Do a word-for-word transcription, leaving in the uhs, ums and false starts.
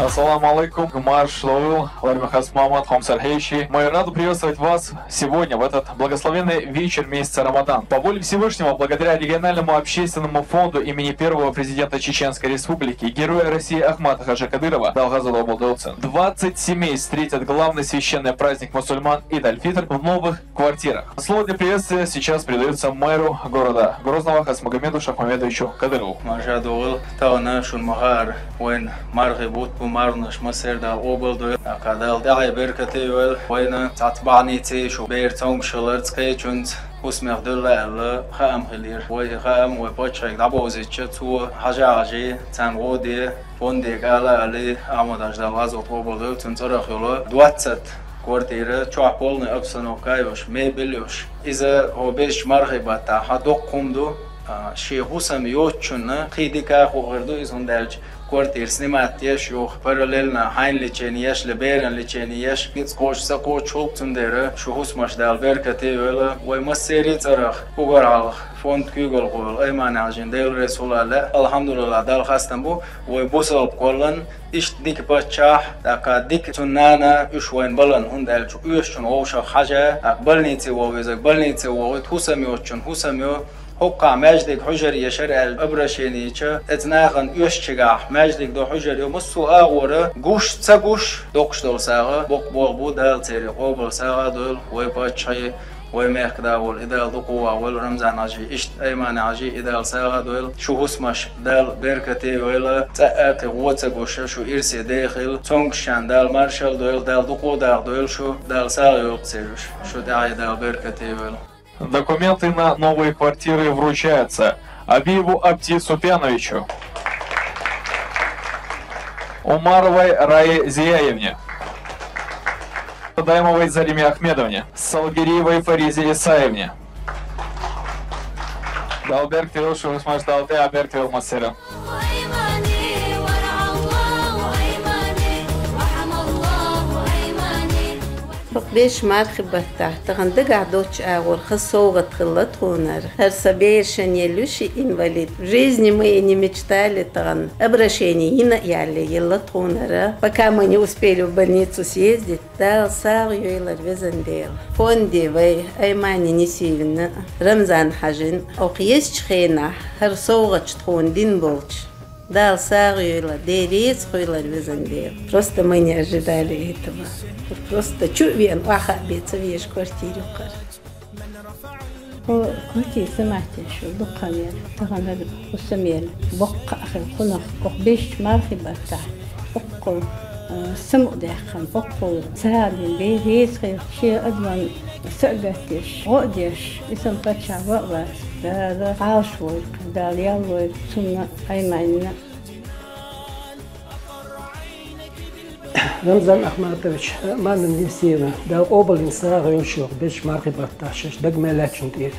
Ассаламу алейкум, марш лоьл, лармехас Мухаммад Хомсархейши. Мы рады приветствовать вас сегодня, в этот благословенный вечер месяца Рамадан. По воле Всевышнего, благодаря региональному общественному фонду имени первого президента Чеченской Республики, Героя России Ахмата Хаджи Кадырова, Далгаза Добулдолцин, двадцать семей встретят главный священный праздник мусульман Ид-аль-Фитр в новых квартирах. Слово для приветствия сейчас передается мэру города Грозного Хасмагомеду Шахмамедовичу Кадырову. Маржа догъил, тагъана шун магъар вайн мархи бут бу марнаш масер дал обал дой. Акадал дагъай беркате вел вайна цат бани цей шу бер цом шалар цкай чунц. Усмех дулла алла хаам хилир. Вай хаам вай пачхай дабозича цу хажа хажи цан годи фонде гала али амадаш дал вазо обал дой цун царах юла. Двадцать квартира, чуа полный обстановка ёш, мебель ёш. Иза обеш мархи бата, ха док кумду, а, ши хусам ёччуна, хи дика ху гырду изун дальч. Квартир снимать еш ёх, параллельно хайн лечение еш, леберен лечение еш, гиц коч са коч хулк цундера, шу хусмаш дал беркате вела, вай массери царах, угаралх, фонд кюгал гол, айман ажин дел Расулалла, алхамдулилла, дал хастам бу, вай бусалб коллан, ишт дик паччахь, така дик цун нана уьш вайн балан, хӀунда аьлча уьш чун вовшах хьажа, так больнице вовизаг, больнице вовит, хӀусам йоцчун, хӀусам йо, хӀоккхахь маьждиг хьужар ешар аьлла, обращение ча, эц нахана уьш чигахь, маьждиг до хьужар йо, массо агӀора, гуш, ца гуш, доккхуш долу сагӀа, боккха болх бу, Дала церан къобал сагӀа дойл, вай паччахье, вай мехкда волу, и Дала дукха вагӀа волу Рамзан Хьажи, иштта Айман Хьажи, и Дала сагӀа дойла. Шу хӀусамаш Дала беркате войла, цкъа а кхин гӀо ца гуш, шу ирсе дехийла. Цомгушчарна Дала маршалла дойла, Дала дукха даха дойла шу, Дала сагӀа йойла цераш. Шу тӀаьхье Дала беркате войла. Документы на новые квартиры вручаются Абиеву Апти Супьяновичу, Умаровой Рае Зияевне, Даймовой Зариме Ахмедовне, Салгириевой Фаризе Исаевне. Дала беркате йойла шу хӀусамаш, Дала тӀаьхье беркате йойла массеран. ХӀокху беш мархи баттахь тахана дагахь доцчу агӀор хаза совгӀат хилла тхунара. ХӀара сан бер шен елла ю ши инвалид. В жизни мы и не мечтали тахана. Обращение йина а яьлла елла тхунара. Пока мы не успели в больницу съездить, Дала сагӀа йойла везан Дела. Фонде вай Аймани Нисиевна, Рамзан Хьажин, оха езачу хенахь хӀара совгӀаташ тхуна дина болчу. Дала сагӀа йойла, Дела реза хуьйла везан Дела. Просто мы не ожидали этого. Просто чу а веана, охьа а бен ца везаш квартира юккъара. Хьо квартира саматеш ю, дукха мел, тахана хӀара хӀусамел, боккха а хир, кхунах, оха беш мархи баттахь, боккха, а, самукъадаьккхина, боккха сагӀа дина, Дела реза хуьйла, шен адаман са а гатдеш, гӀо а деш, и сан паччахь ван а вац, Дала Ӏалаш войла, Дала ял войла, цунна Айманна. Рамзан Ахматович, Аймани Нисиевна, Дала къобалйина сагӀа йойла шух, беш мархи баттахь шаьш дага мел лаьттачун тӀера.